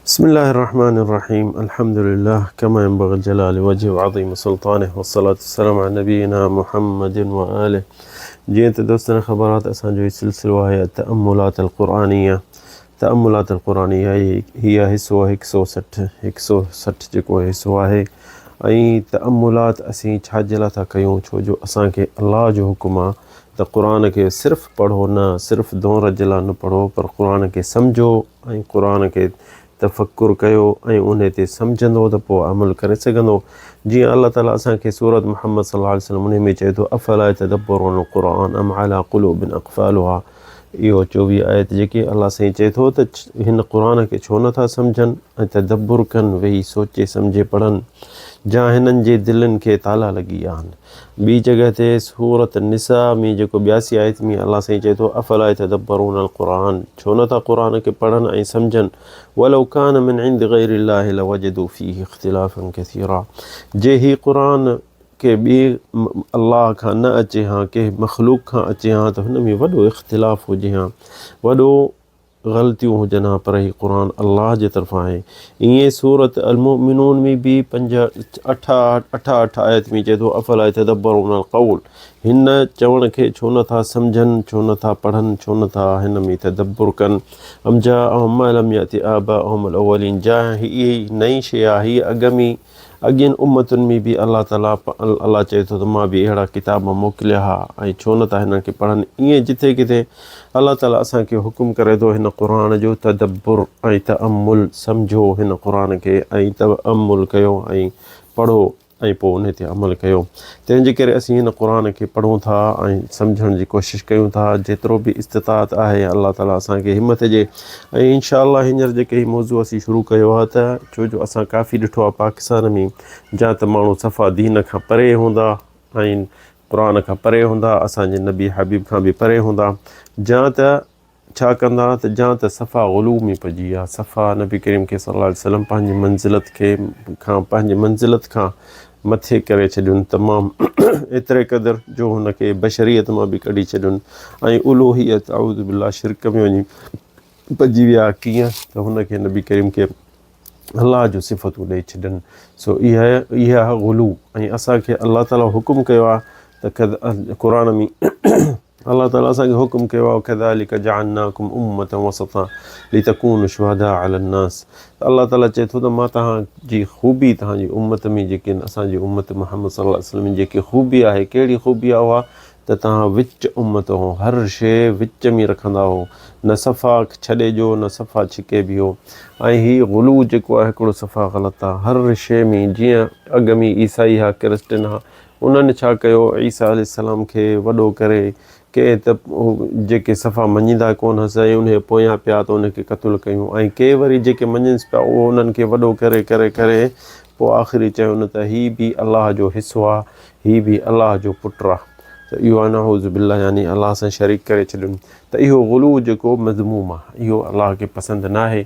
بسم الله الرحمن الرحيم الحمد لله كما ينبغي الجلال وجهه وعظيم سلطانه والصلاة والسلام على نبينا محمد وآله. جيئن ته دوستن خبر آ ته اسان جو هي سلسلو آهي التأملات القرآنية. تأملات القرآنية هي حصو هڪ سو سٺ، هڪ سو سٺ جيڪو حصو آهي ۽ تأملات اسين ڇا جي لاء ٿا ڪيون؟ ڇو جو اسان کي الله جو حڪم آ ته قرآن کي صرف پڙهو نه، صرف دونر جي لاء نه پڙهو پر قرآن کي سمجهو ۽ قرآن کي تفڪر ڪيو ۽ انهي تي سمجهندو ته پوء عمل ڪري سگهندو. جيئن الله تعالي اسان کي سورة محمد صلي الله عليه وسلم انهي ۾ چئي ٿو افلا يتدبرون القرآن ام علي قلوب اقفالها. اهو 24 آيت جيڪي الله سائين چئي ٿو ته هن قرآن کي ڇو نٿا سمجهن ۽ تدبر ڪن، ويهي سوچي سمجهي پڙهن، جا هنن جي دلين کي تالا لڳي ويا آهن. ٻي جڳهه تي سورة النساء ۾ جيڪو 82 آيت ۾ الله سائين چئي ٿو افلا يتدبرون القرآن، ڇو نٿا قرآن کي پڙهن ۽ سمجهن، ولو ڪان من عند غير الله لوجدوا فيه اختلافا كثيرا، جي هي قرآن ڪي ٻئي الله کان نه اچي ها، ڪنهن مخلوق کان اچي ها ته هن ۾ وڏو اختلاف هجي ها، وڏو غلطيون هجن ها، پر هي قرآن الله جي طرفان آهي. ائين سورة المؤمنون ۾ به پنج اٺ اٺ آيت ۾ چئي ٿو افلا يتدبرون القول، هن چوڻ کي ڇو نه ٿا سمجهن، ڇو نه ٿا پڙهن، ڇو نه ٿا هن ۾ تدبر ڪن. ام جاءهم ما لم يأت آباءهم الاولين، جا هي نئين شيء آهي، هي اڳ ۾ اڳين امتن ۾ به الله تعاليٰ الله چئي ٿو ته مان به اهڙا ڪتاب موڪليا ها ۽ ڇو نه ٿا هنن کي پڙهن. ائين جٿي ڪٿي الله تعاليٰ اسان کي حڪم ڪري ٿو هن قرآن جو تدبر ۽ تأمل، سمجهو هن قرآن کي ۽ تأمل ڪيو ۽ پڙهو ۽ پوء انهي تي عمل ڪيو. تنهن جي ڪري اسين هن قرآن کي پڙهون ٿا ۽ سمجهڻ جي ڪوشش ڪيون ٿا جيترو به استطاعت آهي الله تعاليٰ اسان کي همت ڏي ۽ انشاء الله هينئر جيڪي هي موضوع اسين شروع ڪيو آهي ته ڇو جو اسان ڪافي ڏٺو آهي پاڪستان ۾ جا ته ماڻهو صفا دين کان پري هوندا ۽ قرآن کان پري هوندا، اسان جي نبي حبيب کان به پري هوندا، جا ته ڇا ڪندا ته جا ته صفا غلو ۾ پئجي ويا، صفا نبي ڪريم کي صلي الله عليه وسلم پنهنجي منزلت کي کان پنهنجي منزلت کان مٿي ڪري ڇڏيون تمام ايتري قدر جو هن کي بشريت مان به ڪڍي ڇڏيون ۽ الوهيت اعوذ بالله شرڪ ۾ وڃي پئجي ويا. ڪيئن ته هن کي نبي ڪريم کي الله جون صفتون ڏئي ڇڏن. سو اها غلو ۽ اسان کي الله تعالي حڪم ڪيو آهي ته قرآن ۾ الله تعالي اسان کي حڪم ڪيو آهي ڪذالڪ جعلناڪم امة وسطا لتڪونوا شهداء علي الناس، ته الله تعالي چئي ٿو ته مان توهان جي خوبي توهان جي امت ۾ جيڪي اسان جي امت محمد صلي الله عليه وسلم جي جيڪي خوبي آهي، ڪهڙي خوبي آهي اها ته توهان وچ امت هو، هر شيء وچ ۾ رکندا هو، نه صفا ڇڏي ڏيو نه صفا ڇڪي بيهو. ۽ هي غلو جيڪو آهي هڪڙو صفا غلط آهي هر شيء ۾. جيئن اڳ ۾ عيسائي ها ڪرسٽن ها انهن ڇا ڪيو عيسيٰ عليه السلام کي وڏو ڪري ڪي ته جيڪي صفا مڃيندا ڪونه هئس ۽ انهي پويان پيا ته ان کي قتل ڪيون ۽ ڪي وري جيڪي مڃينس پيا اهو انهن کي وڏو ڪري ڪري ڪري پوء آخري چيون ته هي به الله جو حصو آهي، هي به الله جو پٽ آ ته اهو آ نعوذ بالله يعني الله سان شريڪ ڪري ڇڏين ته اهو غلو جيڪو مذموم آ اهو الله کي پسند ناهي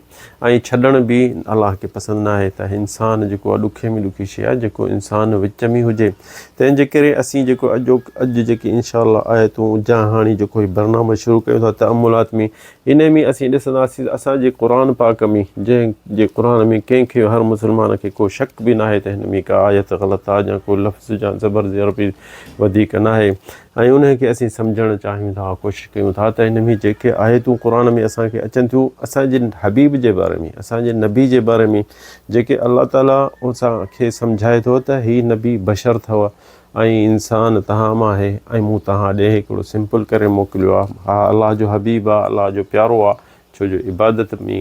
۽ ڇڏڻ به الله کي پسند ناهي ته انسان جيڪو آ ڏکي ۾ ڏکي شي آ جيڪو انسان وچ ۾ هجي. تنهن جي ڪري اسين جيڪو اڄ اڄ جيڪي انشاء الله آيتون جا هاڻي جيڪو هي برنامج شروع ڪيون ٿا تاملات ۾ انهي ۾ اسين ڏسنداسين ته اسان جي قرآن پاڪ ۾ جنهن جي قرآن ۾ ڪنهن کي هر مسلمان کي ڪو شڪ به ناهي ته هن ۾ ڪا آيت غلط آهي يا ڪو لفظ يا زبر زير به وڌيڪ ناهي ۽ انهي کي اسين سمجهڻ چاهيون ٿا ڪوشش ڪيون ٿا ته هن ۾ جيڪي آيتون قرآن ۾ اسان کي اچن ٿيون اسان جي حبيب جي باري ۾ اسان جي نبي جي باري ۾ جيڪي الله تعالي اسان کي سمجهائي ٿو ته هي نبي بشر اٿو ۽ انسان توهان مان آهي ۽ مون توهان ڏي هڪڙو سمپل ڪري موڪليو آهي. ها الله جو حبيب آهي، الله جو پيارو آهي، ڇو جو عبادت ۾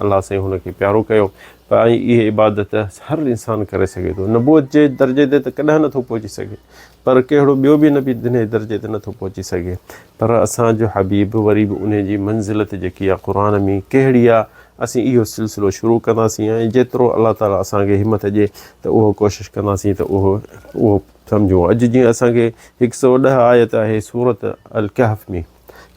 الله سائين هن کي پيارو ڪيو پر ۽ اهي عبادت هر انسان ڪري سگهي ٿو. نبوت جي درجي تي ته ڪڏهن نٿو پهچي سگهي پر ڪهڙو ٻيو به نبي انهي درجي تي نٿو پهچي سگهي پر اسان جو حبيب وري به انهي جي منزلت جيڪي آهي قرآن ۾ ڪهڙي آهي اسين اهو سلسلو شروع ڪنداسين ۽ جيترو الله تعالي اسان کي همت ڏئي ته اهو ڪوشش ڪنداسين ته اهو اهو سمجهون. اڄ جيئن اسان کي 110 آيت آهي سورة الڪهف ۾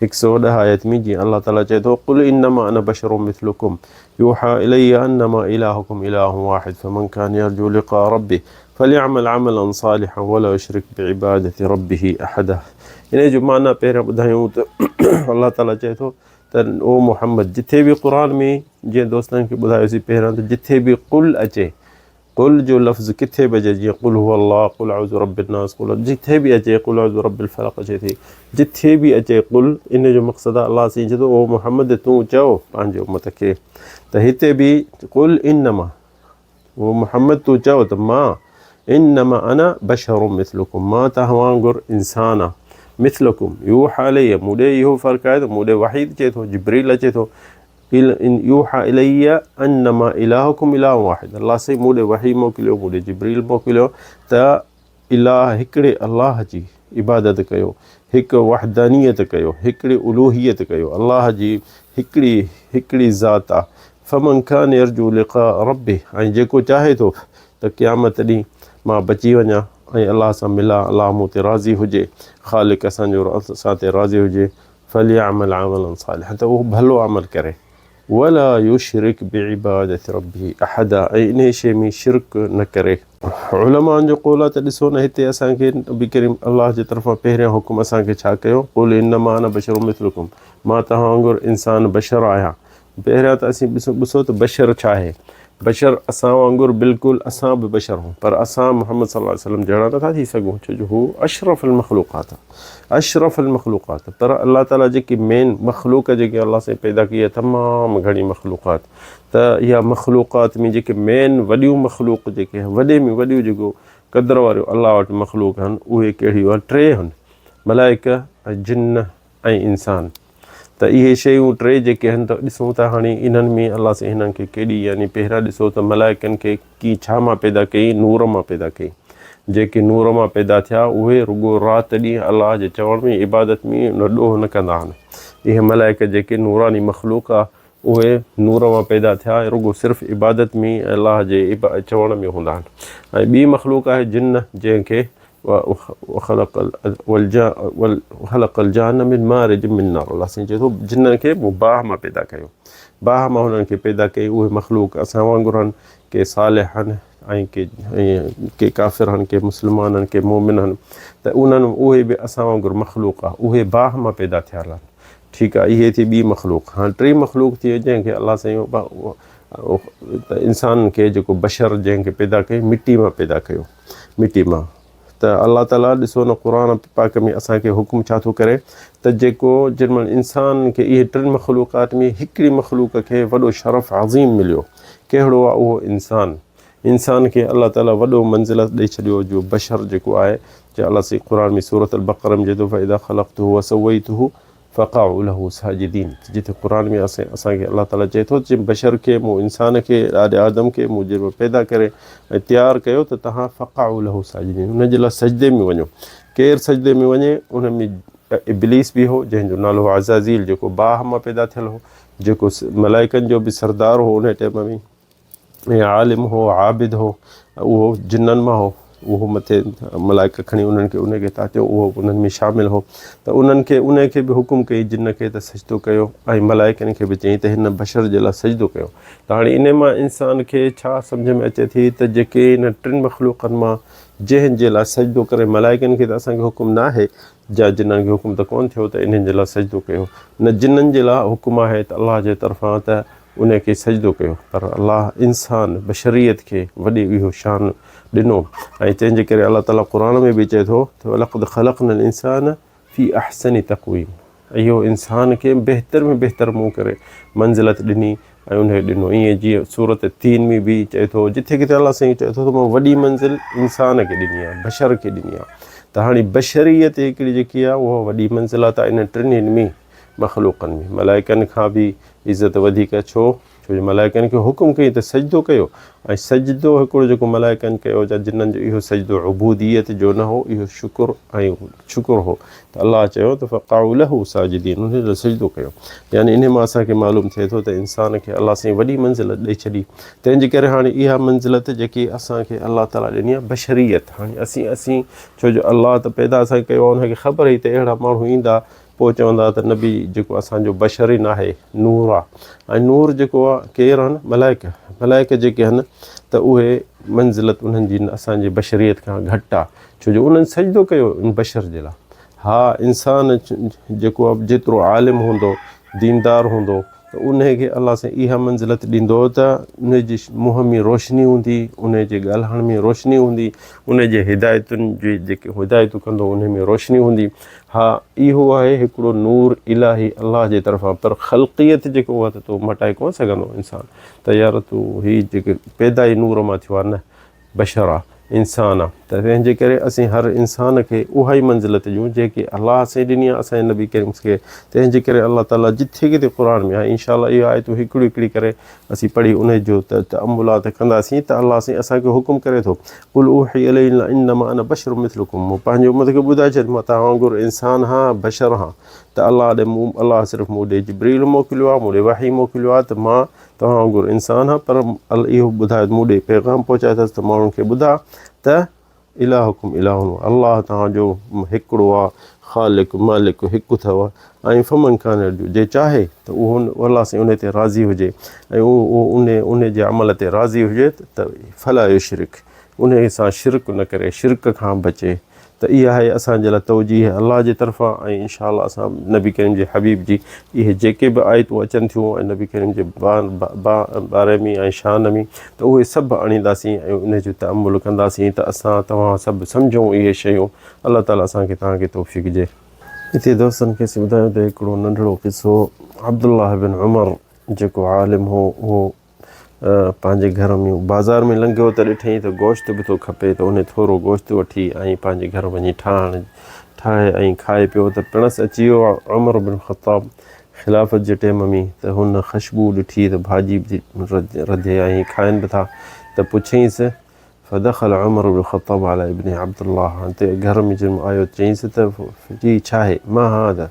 110 آيت ۾ جيئن الله تعالي چئي ٿو قل انما انا بشر مثلكم يوحى الي انما الهكم اله واحد فمن كان يرجو لقاء ربه فليعمل عملا صالحا ولا يشرك بعبادة ربه احدا. ان جو معنيٰ پهريان ٻڌايون ته الله تعالي چئي ٿو ته او محمد جٿي به قرآن ۾ جيئن دوستن کي ٻڌايوسين پهريان ته جٿي به قل اچي قل جو لفظ ڪٿي به اچي جيئن قل هو الله قل اعوذ برب الناس قل جٿي به اچي قل اعوذ برب الفلق اچي ٿي جٿي به اچي قل ان جو مقصد آهي الله سائين چئي ٿو او محمد تون چئو پنهنجي امت کي ته هتي به قل انما او محمد تون چئو ته مان انما انا بشر مثلكم مان توهان وانگر انسان آهيان مثلكم يوحى الي مون ڏي اهو فرق آهي ته مون ڏي وحي اچي ٿو جبريل اچي ٿو يوحى الي انما الهڪم اله واحد الله سائين مون ڏي وحي موڪليو مون ڏي جبريل موڪليو ته اله هڪڙي الله جي عبادت ڪيو هڪ وحدانيت ڪيو هڪڙي الوهيت ڪيو الله جي هڪڙي هڪڙي ذات آ فمن كان يرجو لقاء ربه ۽ جيڪو چاهي ٿو ته قيامت ڏينهن مان بچي وڃان ۽ الله سان ملان الله مون تي راضي هجي خالق اسان جو اسان تي راضي هجي فليعمل عملا صالحا ته اهو ڀلو عمل ڪري ولا يشرڪ بعبادت ربه احدا ۽ انهي شيء ۾ شرڪ نه ڪري. علمائن جو قول آهي ته ڏسو نه هتي اسان کي نبي ڪريم الله جي طرفان پهريان حڪم اسان کي ڇا ڪيو قل انما انا بشر مثلڪم مان توهان وانگر انسان بشر آهيان پهريان ته اسين ڏسو ته بشر ڇا آهي؟ بشر اسان وانگر بلڪل اسان به بشر هون پر اسان محمد صلي الله عليه وسلم جهڙا نٿا ٿي سگهون ڇو جو هو اشرف المخلوقات اشرف المخلوقات پر الله تعالي جيڪي مين مخلوق جيڪي الله سائين پيدا ڪئي آهي تمام گهڻي مخلوقات ته اها مخلوقات ۾ جيڪي مين وڏيون مخلوق جيڪي وڏي ۾ وڏيون جيڪو قدر واريون الله وٽ مخلوق آهن اهي ڪهڙيون آهن ٽي آهن ملائڪ جن ۽ انسان ته اهي شيون ٽي جيڪي آهن ته ڏسون ته هاڻي انهن ۾ الله سائين هنن کي ڪيڏي يعني پهريان ڏسو ته ملائڪن کي ڪي ڇا مان پيدا ڪيائين نور مان پيدا ڪيائين جيڪي نور مان پيدا ٿيا اهي رڳو رات ڏينهن الله جي چوڻ ۾ عبادت ۾ نه ڏوهه نه ڪندا آهن اهي ملائڪ جيڪي نوراني مخلوق آ اهي نور مان پيدا ٿيا ۽ رڳو صرف عبادت ۾ ۽ الله جي چوڻ ۾ هوندا آهن ۽ ٻي مخلوق آهي جن جنهن کي وخلق الجان من مارج من نار الله سائين چئي ٿو جنن کي مون باهه مان پيدا ڪيو باهه مان هنن کي پيدا ڪئي اهي مخلوق اسان وانگر آهن ڪي صالح آهن ۽ ڪي ڪي ڪافر آهن ڪي مسلمان آهن ڪي مومن آهن ته انهن اهي به اسان وانگر مخلوق آهي اهي باهه مان پيدا ٿيل آهن ٺيڪ آهي اهي ٿي ٻي مخلوق هاڻي ٽي مخلوق ٿي جنهن کي الله سائين انسان کي جيڪو بشر جنهن کي پيدا ڪيو مٽي مان پيدا ڪيو مٽي مان ته الله تعالي ڏسو نه قرآن پاڪ ۾ اسان کي حڪم ڇا ٿو ڪري ته جيڪو جن مهل انسان کي اهي ٽن مخلوقات ۾ هڪڙي مخلوق کي وڏو شرف عظيم مليو ڪهڙو آهي اهو انسان انسان کي الله تعالي وڏو منزلت ڏئي ڇڏيو جو بشر جيڪو آهي جي الله سائين قرآن ۾ سورة البقره ۾ چئي ٿو فاذا خلقته وسويته فقعوا له ساجدين جتي قرآن ۾ اسان کي الله تعالي چئي ٿو ته جنهن بشر کي مون انسان کي آڏي آدم کي مون جنهن پيدا ڪري ۽ تيار ڪيو ته توهان فقعوا له ساجدين ان جي لاء سجدي ۾ وڃو ڪير سجدي ۾ وڃي ان ۾ ابليس به هو جنهن جو نالو هو عزازيل جيڪو باهه مان پيدا ٿيل هو جيڪو ملائڪن جو به سردار هو ان ٽائيم ۾ ۽ عالم هو، عابد هو، اهو جنن مان هو، اهو مٿي ملائڪ کڻي انهن کي ان کي تاتيو، اهو به انهن ۾ شامل هو ته انهن کي ان کي به حڪم ڪيائين جن کي ته سجدو ڪيو ۽ ملائڪن کي به چيائين ته هن بشر جي لاء سجدو ڪيو ته هاڻي ان مان انسان کي ڇا سمجهه ۾ اچي ٿي ته جيڪي انهن ٽن مخلوقن مان جنهن جي لاء سجدو ڪري ملائڪن کي ته اسان کي حڪم نه آهي جا جنن کي حڪم ته ڪونه ٿيو ته انهن جي لاء سجدو ڪيو نه جنن جي لاء حڪم آهي ته الله جي طرفان ته انهيء کي سجدو ڪيو، پر الله انسان، بشريت، کي وڏي اهو شان ڏنو ۽ تنهن جي ڪري الله تعاليٰ قرآن ۾ به چئي ٿو ته ولقد خلقنا الانسان في احسن تقويم اهو انسان کي بهتر ۾ بهتر مون ڪري منزلت ڏني ۽ انهيء ڏنو ائين جيئن سورت تين ۾ به چئي ٿو جٿي ڪٿي الله سائين چئي ٿو ته مان وڏي منزل انسان کي ڏني آهي بشر کي ڏني آهي ته هاڻي بشريت هڪڙي جيڪي آهي اها وڏي منزلت آهي انهن ٽنهي ۾ مخلوقن ۾ ملائڪن کان به عزت وڌيڪ ڇو؟ ڇو جو ملائڪن کي حڪم ڪيائين ته سجدو ڪيو ۽ سجدو هڪڙو جيڪو ملائڪن ڪيو يا جنن جو اهو سجدو عبوديت جو نه هو اهو شڪر ۽ شڪر هو ته الله چيو ته فقعوا له ساجدين انهي لاء سجدو ڪيو يعني انهي مان اسان کي معلوم ٿئي ٿو ته انسان کي الله سائين وڏي منزلت ڏئي ڇڏي تنهن جي ڪري هاڻي اها منزلت جيڪي اسان کي الله تعالي ڏني آهي بشريت هاڻي اسين اسين ڇو جو الله ته پيدا اسان کي ڪيو آهي ان کي خبر هئي ته اهڙا ماڻهو ايندا پوء چوندا ته نبي جيڪو اسان جو بشر ئي ناهي نور آ ۽ نور جيڪو آ ڪير آهن ملائڪ ملائڪ جيڪي آهن ته اهي منزلت انهن جي اسان جي بشريت کان گهٽ آ ڇو جو انهن سجدو ڪيو ان بشر جي لاء ها انسان جيڪو آ جيترو عالم هوندو ديندار هوندو ته انهي کي الله سائين اها منزلت ڏيندو ته انهي جي منهن ۾ روشني هوندي، انهي جي ڳالهائڻ ۾ روشني هوندي، انهي جي هدايتن جي جيڪي هدايتون ڪندو انهي ۾ روشني هوندي. ها اهو آهي هڪڙو نور الاهي الله جي طرفان پر خلقيت جيڪو اها ته تو مٽائي ڪونه سگهندو انسان ته يار تون هي جيڪي پيدا ئي نور مان ٿيو آهي نه بشر آ، انسان آ، ته تنهن جي ڪري اسين هر انسان کي اها ئي منزلت ڏيون جيڪي الله سائين ڏني آ اسان جي نبي ڪريم کي، تنهن جي ڪري الله تعالي جٿي ڪٿي قرآن ۾ آهي انشاء الله اهي آيتون هڪڙيون هڪڙي ڪري اسين پڙهي انهي جو تأملات ڪنداسين ته الله سائين اسان کي حڪم ڪري ٿو قل اوحي الي انما انا بشر مثلڪم مون پنهنجي امت کي ٻڌائي ڇڏ مان توهان وانگر انسان هان بشر هان ته الله ڏي مون الله صرف مون ڏي جبريل موڪليو آ مون ڏي وحي موڪليو آ ته مان توهان وانگر انسان آهيان پر اهو ٻڌاء مون ڏي پيغام پهچايو اٿس ته ماڻهن کي ٻڌاء ته الهڪم اله الله توهان جو هڪڙو آهي خالق مالڪ هڪ اٿو ۽ فمن ڪان يرجو جي چاهي ته اهو الله سائين ان تي راضي هجي ۽ اهو ان ان جي عمل تي راضي هجي ته فلا يشرڪ ان سان شرڪ نه ڪري شرڪ کان بچي ته اها آهي اسان جي لاء توجيه الله جي طرفان ۽ انشاء الله اسان نبي ڪريم جي حبيب جي اهي جيڪي به آيتون اچن ٿيون ۽ نبي ڪريم جي باري ۾ ۽ شان ۾ ته اهي سڀ آڻينداسين ۽ ان جو تامل ڪنداسين ته اسان توهان سڀ سمجهون اهي شيون الله تعالي اسان کي توهان کي توفيق ڏي. هتي دوستن کي اسين ٻڌايون ته هڪڙو ننڍڙو قصو عبدالله بن عمر جيڪو عالم هو اهو پنهنجي گهر ۾ بازار ۾ لنگهيو ته ڏٺائين ته گوشت به ٿو کپي ته انهي ٿورو گوشت وٺي ۽ پنهنجي گهر وڃي ٺاهڻ ٺاهي ۽ کائي پيو ته پڻس اچي ويو عمر بن خطاب خلافت جي ٽيم ۾ ته هن خشبو ڏٺي ته ڀاڄي به رڌي ۽ کائن به ٿا ته پڇيائينس فدخل عمر بن الخطاب علي ابنه عبدالله هاڻ ته گهر ۾ جن آيو چيائينس ته هي ڇا آهي ما هذا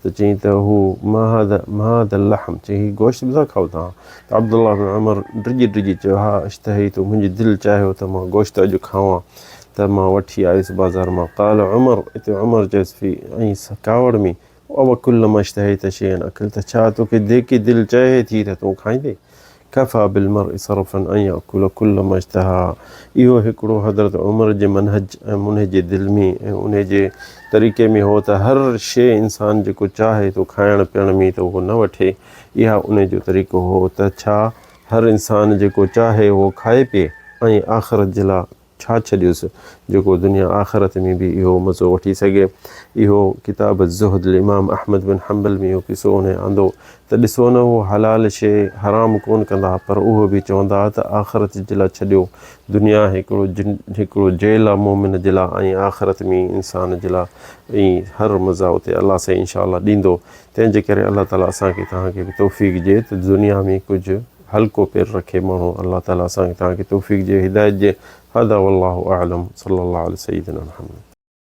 ته چيائين ته هو ما هذا ما هذا اللحم چيائين هي گوشت به ٿا کائو توهان ته عبدالله بن عمر ڊڄي ڊڄي چيو ها اشتهيت منهنجي دل چاهيو ته مان گوشت اڄ کاوان ته مان وٺي آيس بازار مان قال عمر اتي عمر چيس في ۽ ڪاوڙ ۾ او ڪلما اشتهيت شيئا اڪلته ڇا توکي جيڪي دل چاهي ٿي ته تون کائيندين؟ ڪفيٰ بالمرء صرفا ان ياڪل ڪل ما اشتهيٰ اهو هڪڙو حضرت عمر جي منهج ۽ انهي جي دل ۾ ۽ انهي جي طريقي ۾ هو ته هر شيء انسان جيڪو چاهي ٿو کائڻ پيئڻ ۾ ته اهو نه وٺي اها انهي جو طريقو هو ته ڇا هر انسان جيڪو چاهي اهو کائي پئي ۽ آخرت جي لاء ڇا ڇڏيس جيڪو دنيا آخرت ۾ به اهو مزو وٺي سگهي. اهو ڪتاب الزهد لامام احمد بن حنبل ۾ اهو قصو انهي آندو ته ڏسو نه هو حلال شيء حرام ڪونه ڪندا ها پر اهو به چوندا ها ته آخرت جي لاء ڇڏيو دنيا هڪڙو هڪڙو جيل آ مؤمن جي لاء ۽ آخرت ۾ انسان جي لاء ۽ هر مزا اتي الله سائين انشاء الله ڏيندو تنهن جي ڪري الله تعالي اسان کي توهان کي به توفيق ڏي ته دنيا ۾ ڪجهه هلڪو پير رکي ماڻهو الله تعالي اسان کي توهان کي توفيق ڏي هدايت ڏي هذا والله اعلم صلي الله علي سيدنا محمد.